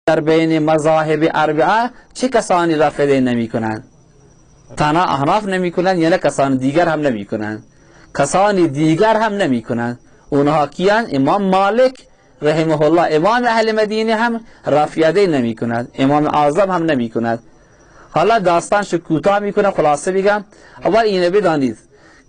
در بین مذاهب اربعه چه کسانی رفع یدین نمی کنند؟ تنها احناف نمی کنند، یعنی کسان دیگر هم نمی کنند. کسان دیگر هم نمی کنند. اونها کیان؟ امام مالک رحمه الله، امام اهل مدینه هم رفع یدین نمی کند، امام اعظم هم نمی کند. حالا داستانش کوتاه میکنم، خلاصه بگم. اول اینو بدانید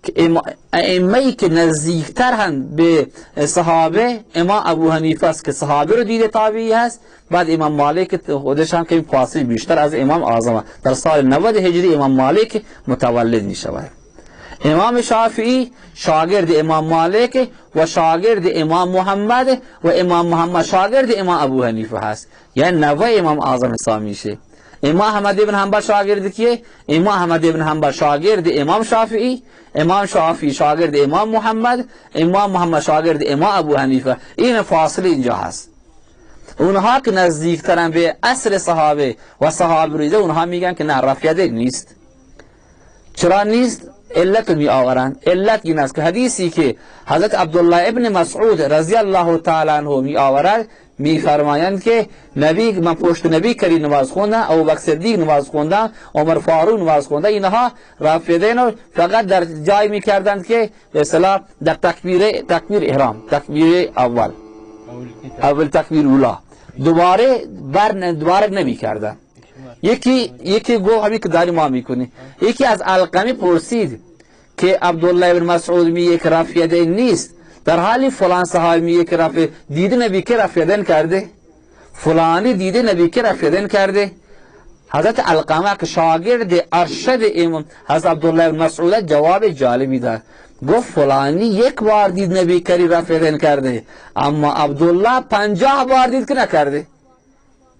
که ائمه که نزدیکتر هم به صحابه، امام ابو حنیفه است که صحابه رو دیده، تابعی هست. بعد امام مالک خودش هم که فاصله بیشتر از امام اعظم، در سال 90 هجری امام مالک متولد می شود. امام شافعی شاگرد امام مالک و شاگرد امام محمد و امام محمد شاگرد امام ابو حنیفه هست، یعنی نوه امام اعظم حساب میشه. امام احمد ابن حنبل شاگرد کیه؟ امام احمد ابن حنبل شاگرد امام شافعی، امام شافعی شاگرد امام محمد، امام محمد شاگرد امام ابو حنیفه. این فاصله اینجا هست. اونها که نزدیکترن به عصر صحابه و صحابه ریزه، اونها میگن که نه، رفع یدین نیست. چرا نیست؟ علت می آورند. علت این است که حدیثی که حضرت عبدالله ابن مسعود رضی الله تعالی عنه می آورد، می فرمایند که نبی، من پشت نبی کریم نماز خوندم، ابوبکر صدیق نماز خوندم، عمر فاروق نماز خونده، اینها رفع یدین فقط در جای می کردند که به اصطلاح در تکبیر احرام، تکبیر اول، اول تکبیر اولا، دوباره بر دوباره نمی کردن. یکی گفت همین که داری ما میکنی. یکی از علقمی پرسید که عبدالله ابن مسعود میگه که رفع یدین نیست، در حالی فلان صحابی میگه که رفع دیده نبی که رفع یدین کرده، فلانی دیده نبی که رفع یدین کرده. حضرت علقمه که شاگرد ارشد امام حضرت عبدالله ابن مسعود جواب جالبی داد، گفت فلانی یک بار دید نبی کریم رفع یدین کرده، اما عبدالله 50 بار دید که نکرده.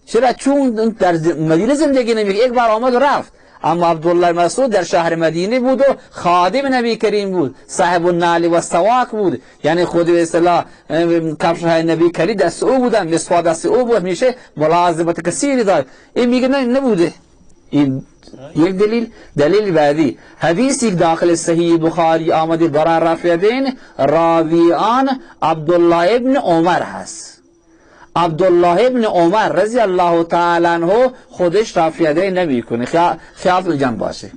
چرا؟ چون در مدینه زندگی نمیکرد، یک بار آمد و رفت. اما عبدالله مسعود در شهر مدینه بود و خادم نبی کریم بود، صاحب النعل و السواک بود، یعنی خود به اصطلاح کفش های نبی کریم دست او بودن، مسواک دست او بود، میشه ملاظمت کثیری داشت. این میگه نه، نبوده. این یک دلیل. دلیل بعدی حدیثی که داخل صحیح بخاری آمده برای رفع یدین، راوی آن عبدالله ابن عمر هست. عبدالله ابن عمر رضی الله تعالی عنه خودش رفع یدین نمیکنه، خیال جمع باشه،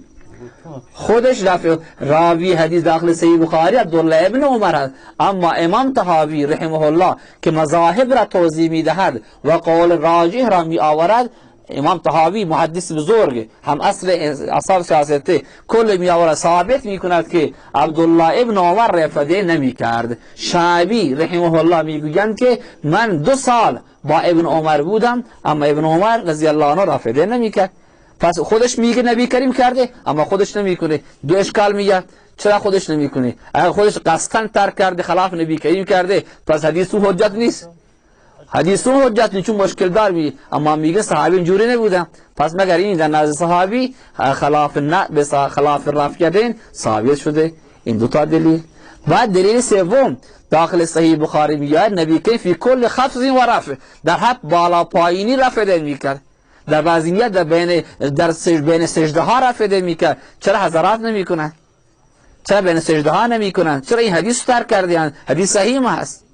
خودش رفع، راوی حدیث داخل صحیح بخاری عبدالله ابن عمر هست. اما امام طحاوی رحمه الله که مذاهب را توضیح میدهد و قول راجح را می آورد، امام طحاوی محدث بزرگ هم اصل اصحاب سیاسته کل می آورد، ثابت می کند که عبدالله ابن عمر رفع یدین نمی کرد. شعبی رحمه الله می گویند که من 2 سال با ابن عمر بودم، اما ابن عمر رضی الله عنه رفع یدین نمی کرد. پس خودش میگه نبی کریم کرده، اما خودش نمیکنه. دو اشکال میگه، چرا خودش نمیکنه؟ اگر خودش قصداً ترک کرده، خلاف نبی کریم کرده، پس حدیث او حجت نیست. حدیث او حجت نیست چون مشکل دار می، اما میگه صحابی اینجوری نبودن. پس مگر این در نزد صحابی خلاف نه، به خلاف رفع یدین ثابت شده. این دو تا دلیل. بعد دلیل سوم داخل صحیح بخاری میاد نبی کریم فی کل خفض و رفع، در حد بالا پایینی رفع یدین میکرد، در بعضی میاد در بین، در سج-، بین سجده ها رفع یدین میکرد. چرا حضرات نمیکنن؟ چرا بین سجده ها نمیکنن؟ چرا این حدیث رو ترک کردن؟ حدیث صحیح ما هست.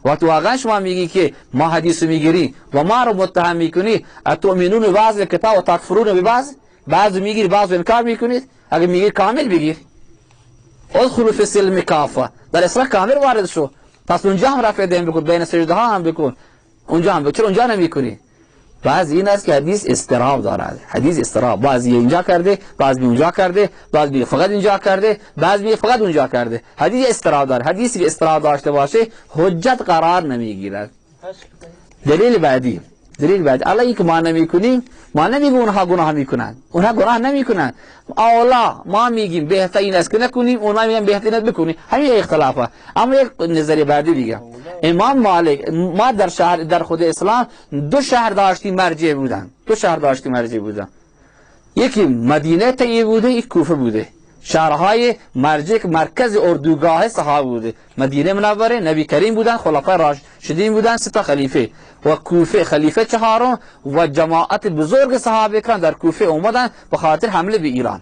وقتی واقعا شما میگی که ما حدیث رو میگیری و ما رو متهم میکنی، اتؤمنون ببعض الکتاب و تکفرون ببعض، بعض میگیری بعض انکار میکنید. اگه میگی کامل بگیر، ادخلوا فی السلم کافه، در اسلام کامل وارد شو. پس اونجا هم رفع یدین بکن، بین سجده ها هم بکن، اونجا هم بکن. چرا اونجا نمیکنی؟ بعض این است که حدیث اضطراب دارد، حدیث اضطراب، بعضی اینجا کرده، بعضی اونجا کرده، بعضی میگه فقط اینجا کرده، بعضی میگه فقط اونجا کرده. حدیث اضطراب داره. حدیثی که اضطراب داشته باشه حجت قرار نمیگیرد. دلیل بعدی، دلیل بعدی، الان اینکه ما نمیکنیم، ما نمیگیم اونها گناه میکنن، اونها گناه نمیکنن. اولا ما میگیم بهترین است که نکنیم، اونها میگن بهترین است بکنیم، همین اختلافه. اما یک نظریه بعدی دیگه، امام مالک، ما در شهر، در خود اسلام دو شهر داشتیم مرجع بودن، دو شهر داشتیم مرجع بودن، یکی مدینه طیبه بوده، یک کوفه بوده. شهرهای مرجع که مرکز اردوگاه صحابه بوده، مدینه منوره نبی کریم بودن، خلفای راشدین بودن، 3 تا خلیفه، و کوفه خلیفه 4 و جماعت بزرگ صحابه کرام در کوفه اومدن به خاطر حمله به ایران.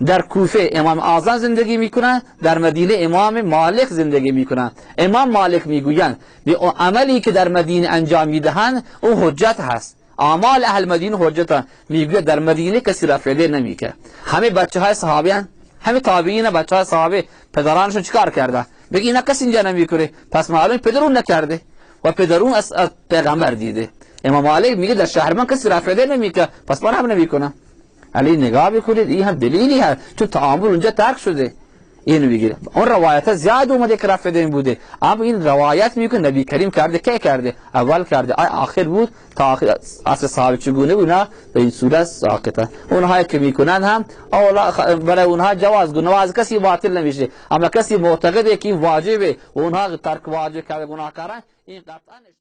در کوفه امام اعظم زندگی میکنن، در مدینه امام مالک زندگی میکنن. امام مالک میگویند به عملی که در مدینه انجام میدهند او حجت هست. اعمال اهل مدینه حجت هست. میگوید در مدینه کسی رفع نمیکرد. همه بچه های صحابه هن، همه تابعین بچه های صحابه پدرانشون چیکار کرده؟ بگی اینا کسی اینجا نمیکنه، پس معلوم پدرون نکرده و پدرون از پیغمبر دیده. امام مالک میگه در شهر من کسی رفع نمیکنه، پس من هم نمیکنم. علی نگاه بکنید، این هم دلیلی هست، چون تعامل اونجا ترک شده. اینو میگیره اون روایت زیاد اومده که رفع دین بوده، اما این روایت میگه نبی کریم کرده، کی کرده؟ اول کرده، آیا آخر بود؟ تا آخر اصل صحابه چگونه بود؟ نه، به این صورت ساقطه. اونها که میکنن هم اولا برای اونها جواز گناه کسی باطل نمیشه، اما کسی معتقده که این واجبه و اونها ترک واجب کرده گناهکارن، این قطعا